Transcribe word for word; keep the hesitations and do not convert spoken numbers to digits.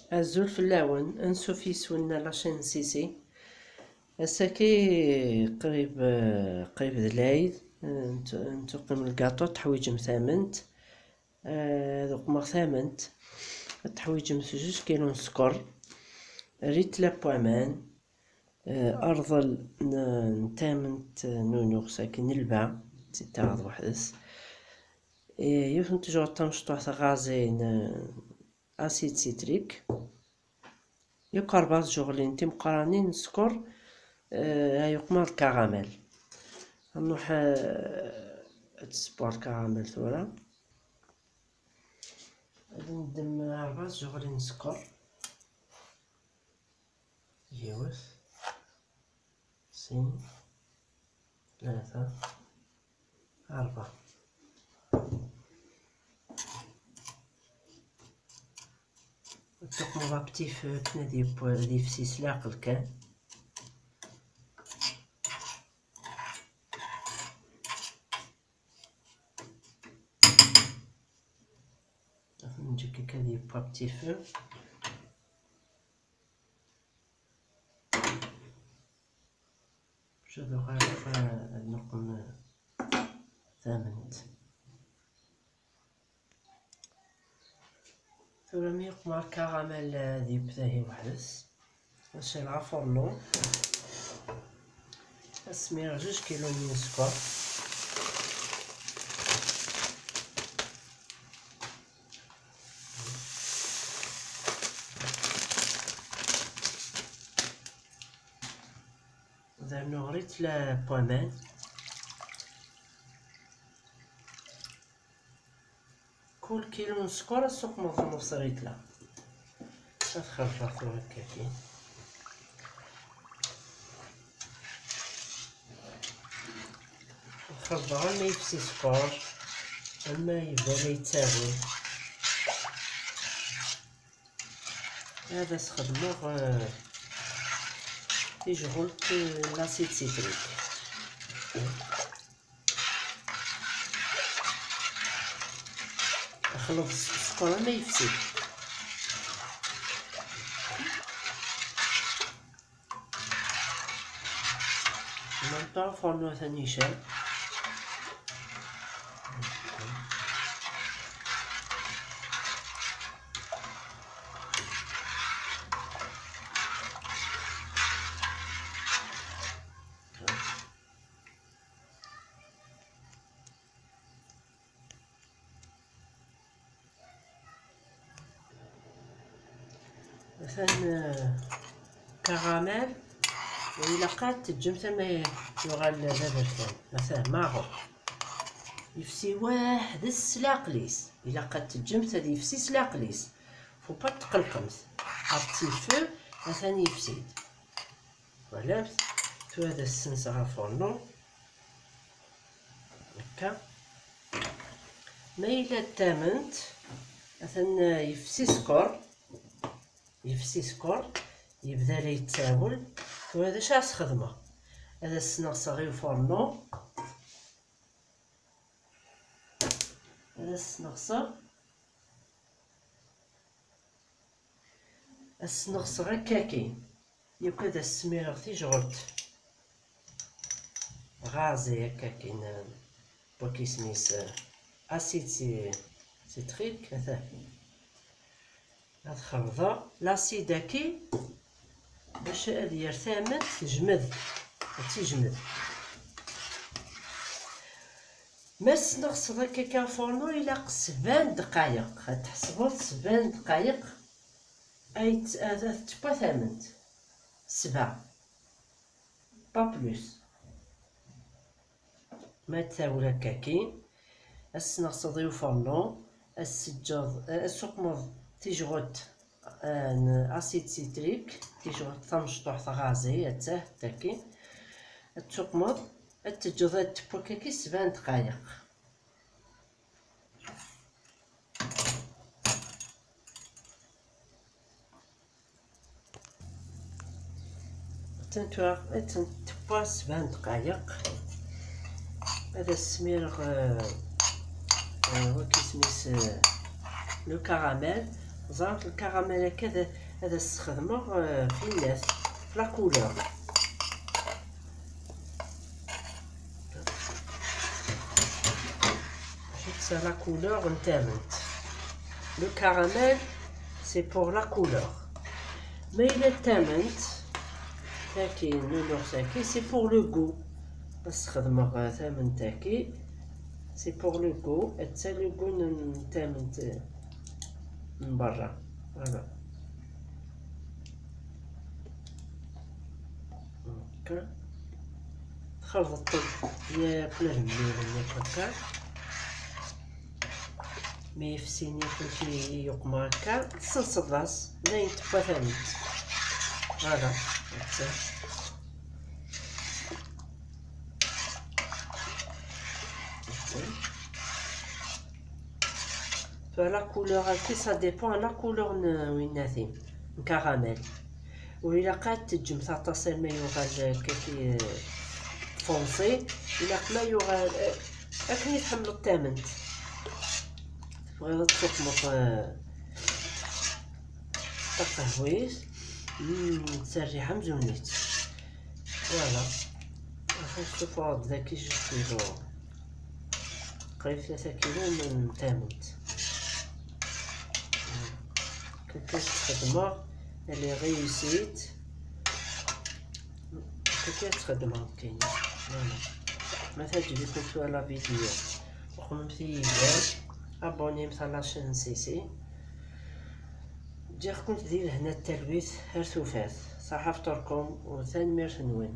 Azul fell-awen, ansuf yes-wen la chaîne Sisi. Ass-agi qrib, eh, qrib d lɛid, eh, ntu-, nettuqqim lgaṭu, teḥwiǧem tament. Eh, ad uqmeɣ tament. Ad teḥwiǧem s juj kilu n sskeṛ, rrit la n waman, eh, arḍel n, n tament, eh, n unuɣ, sakin n lba, ad tt-id-taɣeḍ weḥd-s. Eh, yiwet n tejṛudt tamecṭuḥt ɣazi n, eh, acide citrique. Yakk rebɛa tjuɣlin timeqqranin n sskeṛ, eh, ay uqmeɣ lkaramel. Ad nruḥ, eh, ad tessewweɣ lkaramel tura. Ad neddem rebɛa tjuɣlin n sskeṛ. Yiwet, sin, tlata, rebɛa. Ad tuqmeḍ apti feu akken ad yeww-, ad yefsi s leɛqel kan. Ad nǧǧ akka ad yeww apti feu. Bac ad uɣaleɣ ad neqqen tament. Tura mi yeqmer karamel, ad yebda i weḥd-s. Ad ncelɛeɣ afurnu. Ad smireɣ juj kilu n sskeṛ. Ad rnuɣ rritla n waman. Kul kilu n sskeṛ ad s-uqmeḍ nus rritla. Ad xelṭeɣ tura akka-kin. Ad xelṭeɣ alma yefsi sskeṛ, alma yebda la yettagul. Ad as-xedmeɣ, eh, tijɣult, eh, n l'acide citrique. Xleḍ s sskeṛ ama yefsi. Même temps, afurnu atan icab. Atan, eh, karamel, ilaq ad teǧǧem tama yuɣal d aberkan. Atan, maɛruf. Yefsi waḥd-s s leɛqel-is. Ilaq ad teǧǧemt ad yefsi s leɛqel-is. Faut pas tqellqemt. Ɣef tiffer, atan yefsi-d. Twalamt? Tura ad as-senseɣ afurnu. Akka. Ma yella d tament, atan yefsi sskeṛ. Yefsi sskeṛ. Yebda la yettawel. Tura d acu ara s-xedmeɣ? Ad as-sneɣseɣ i ufurnu. Ad as-sneɣseɣ. Ad as-sneɣseɣ akka-kin. Yakk ad as-smireɣ tijɣelt. Ɣazi akka-kin, eh, wak isem-is, eh, acide ci-, citrique, ata. Ad xelḍeɣ l'acide-agi bac ad yerr tament tejmed, ad tijmed. Ma tesneɣseḍ akka kan afurnu, ilaq sebɛa n ddqayeq. Ad tḥesbeḍ sebɛa n ddqayeq ay t-, ad, ad tettewwa tament. Sebɛa. Pas plus. Ma tawla akka-kin, ad tesneɣseḍ i ufernu, ad s-teǧǧeḍ, ad s-tuqmeḍ tijɣut, eh, n acide citrique, tijɣut tamecṭuḥt ɣazi, attah, tagi. Ad tuqmeḍ, ad teǧǧeḍ ad teww akka-kin sebɛa n ddqayeq. Attan tura, attan tewwa sebɛa n ddqayeq. Ad as-smireɣ, eh, eh, wak isem-is, eh, le caramel. Ẓer lkaramel akka ad, ad as-sxedmeɣ, euh, finat, la couleur. C'est la couleur n tament. Le caramel, c'est pour la couleur. Mais il est tament, tagi, nounours-agi, c'est pour le goût. As-sxedmeɣ tament-agi, c'est pour le goût. Atta le goût n tament n berra. Voilà. Akka. Txelḍeḍ yakk la lemmir-nni akka. Mi yefsin yakk amek i yuqem akka, tselseḍ-as, dayen tewwa tament. Voilà, atta. Atta. Tura la couleur-agi, ça dépend la couleur n winna-ti, n caramel. Ur ilaq ad teǧǧemt aṭas arma yuɣal, euh, kaki, euh, foncé. Ilaq ma yuɣal, euh, akken i tḥemmleḍ tament. Tebɣiḍ ad tuqmeḍ, euh, taqehwit, mm, d rriḥa amzun-itt. Voilà. Axi tessufɣeḍ daki juste kilo. Qrib tlata kilo n tament. Kaka tt-xedmeɣ, elle est réussie. Kaka tt-xedmeɣ, kini. Voilà. Ma teɛǧeb-iken tura la vidéo, xedmemt-iyi-d, abonnemt à la chaîne Sisi. Ǧǧiɣ-kent di lehna d talwit ar tufat. Ṣaḥa fṭurkum u tanemmirt-nwen.